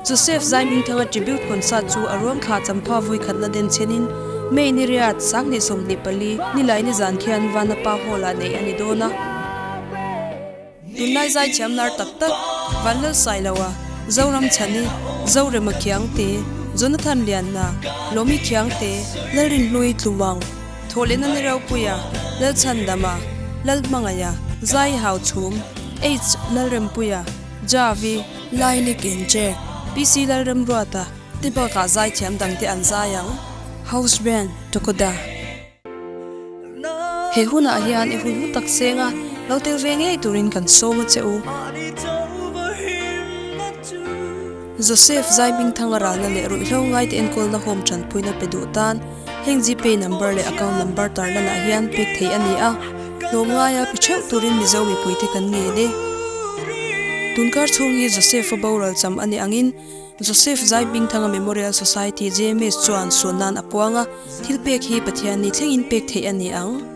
Joseph Zaihmingthanga Tribute Concert chu a ruang thla champha vui khatna den chenin May ni riat, 2024, nilai nizan khian Vanapa Hall-ah neih a ni dawn a. Tunlai zaithiam lar tak tak, Vanlal Sailoa, Zoram Chhani, Zorema Khiangte, Jonathan Lianhna, Lawmi Khiangte, Lalrinhlui Tlumang, Thawhlehna ni Ropuia, Lalchhandama, Lalhmangaia, Zai Hauchhum, H Lalrempuia, Javi, Lailik Incheck, PC Lalremruata te bakah zaithiam dangte an zai ang. House Band, Tokoda. He hunah hian i hun hlu tak seng a, lo tel ve ngei turin kan sawm a che u. Joseph Zaihmingthanga ralna leh ruihhlo ngaite enkawlna home tanpuina pe duh tan heng Gpay number leh account number tarlanah hian pek theih a ni a, hlawm ngaia pe theuh turin Mizo mipuite kan ngen e. Tunkar chhung hi Joseph-a boral cham a ni angin Joseph Zaihmingthanga Memorial Society, JMS, chuan suan nan a puang a, thil pek hi Pathianni thlengin pek theih a ni ang.